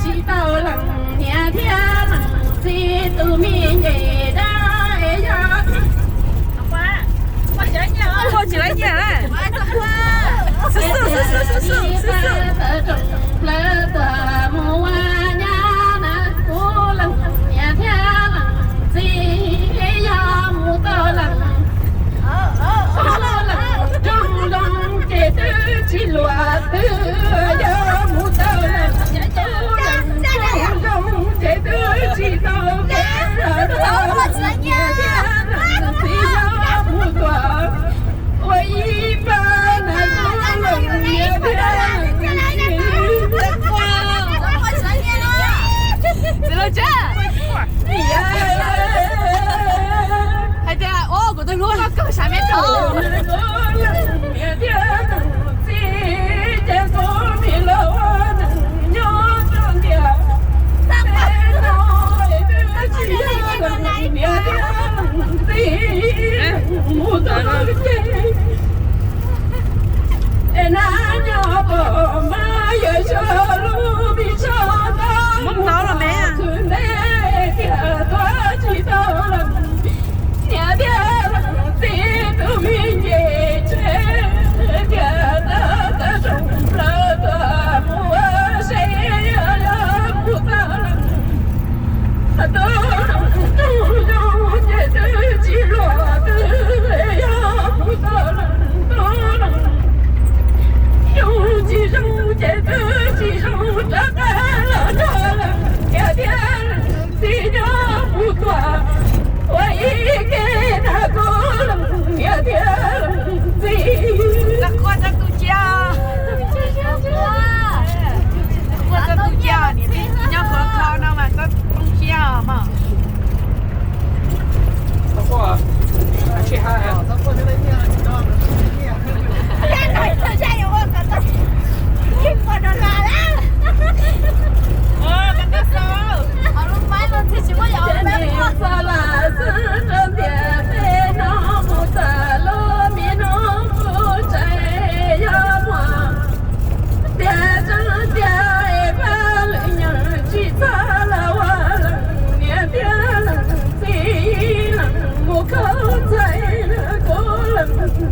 Tsis tau leej niam thiab leej txiv tus me nyuam dab es yog. Ua tsis laib nyiaj na. Xwb xwb xwb xwb xwb xwb xwb. Tawm rooj plaws tuaj mus ua nyab na, kuv leej niam thiab leej txiv yog mus tau leej, mus leej rooj zoo ces twb tsis luag twg, yog mus tau leej rooj zoo ces twb tsis tau kev los rau niam thiab leej txiv yog mus tuaj ua ib pab na, kuv leej niam thiab leej txiv. Txiv Lauj Tsab, hais tias, o, kuv tus hlub no kawg sab me rau. Niam thiab leej txiv ces kuv nim los ua neeg nyob rau ntiaj teb no, es twb tsis yog leej niam thiab leej txiv mus tau ces es nab nyob pom mas yawm saub lub me tsho ntau mus txog khwv ntev tiag tuaj tsis tau leej niam thiab leej txiv tus me nyuam tsev, tias tawm tawm rooj plaws tuaj mus ua seb yog mus tau leej tub leej zoo ces twb tsis luag twg, yog mus tau leej tub leej yooj tsis zoo ces twb tsis zoo rov qab los nrog leej niam thiab leej txiv nyob mus tuaj ua ib ke na, kuv leej niam thiab leej txiv. Quaj txog tus cia, quaj txog tus cia, niam tij nyob qhov kho no mas txog tus cia mog. Tias tseeb tiag es pab lwm yam tsis txhob los ua leej niam thiab leej txiv, leej mus khaub ntxaij kuv leej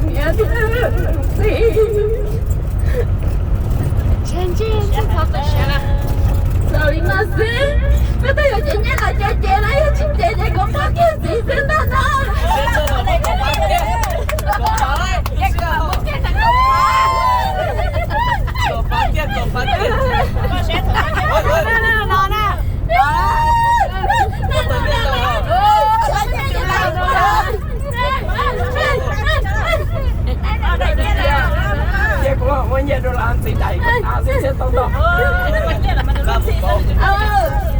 niam thiab leej txiv. Txawm li no xwb, koj twb yuav cem nyiaj los cem, cem los yog tsis cem ces kuv pab kiag txiv xwb ntag no. Ces kuv muab nyiaj rau lawv ntxiv daim xwb thiaj tau ntau.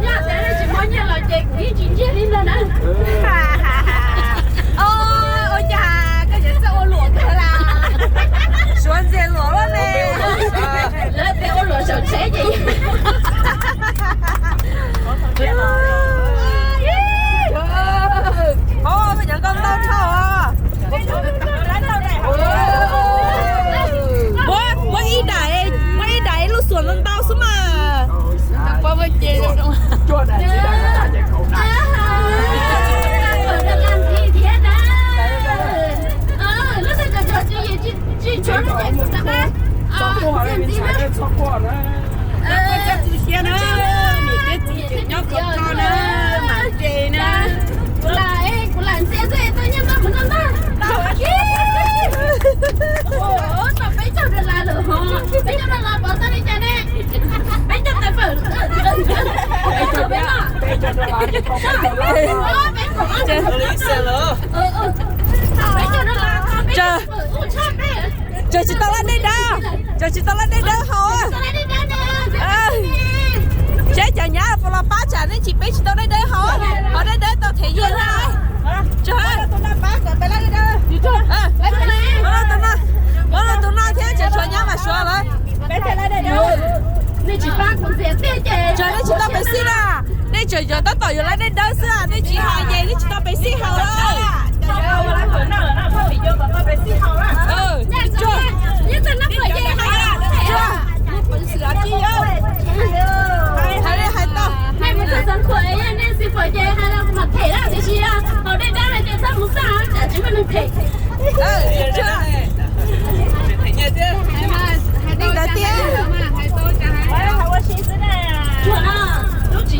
Yog tias nej tsis muab nyiaj los ces kuv yeej tsis ntsiag li ntag na. Ua cas koj tseem txawj ua luam kawg las? Suav ntxias luam luaj ne. Lawv tias ua luam saum tsheb ces Ov, koj cov nkauj ntau dhau os. Muab, muab ib daim, muab ib daim ib lub xuas ntau ntau xwb mas. Txhob quaj, txhob quaj na. Txhob quaj tus siab na, niam thiab txiv ces nyob khov kho na, mam ces na. Kuv lam, kuv lam ntxias xwb, tau nyiaj ntau mus no ntag. Tau peb caug dollar lawm hos, peb caug dollar pov tau li cas ne? Peb caug tas fawm. Peb caug dollar, peb caug tas fawm, ua tshaj peb. Tseem tsis tau lab dej dawb, tseem tsis tau lab dej dawb haus. Seb cov nyab puas los pab tsam nej tsis, peb tsis tau dej dawb haus, haus dej dawb tau them yias na. Muab rau tus no, muab rau tus no thiab, tseem tshuav nyab mas suav lawm. Tsam nej tsis tau pev xij na, nej tseem yuav tab tom yuav lab dej dawb xwb, nej tsis hais ces nej tsis tau pev xij haus lawm. Ces hais los mas them na, tiam sis haus dej dab no ces txhob mus xaj tsam tsis muaj neeg them. Li ntawd thiab.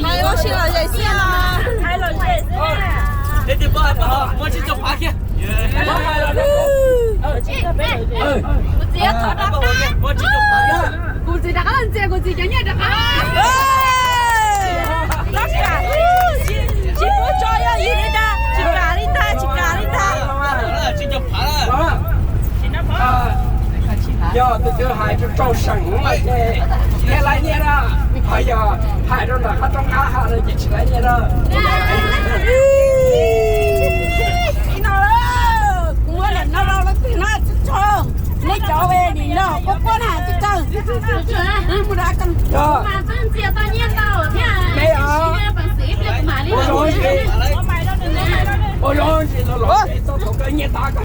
Hais ua si los zem xwb. Kuv txiv rov qab, kuv txiv cov nyiaj rov qab. Tab sis tsis pub tso, yog yim li ntag, tsis kam li ntag, tsis kam li ntag. Yog tus twg hais rau rau seem ces thiaj laib nyiaj na, ho yog hais rau nram qab roob qab hav no ces tsis laib nyiaj na. Kuv muab daim no rau leej twg no tso, neb cov nim no quaj quaj na tsis tau. Ua zoo ntsis los los txog thaum koj nyiaj tas koj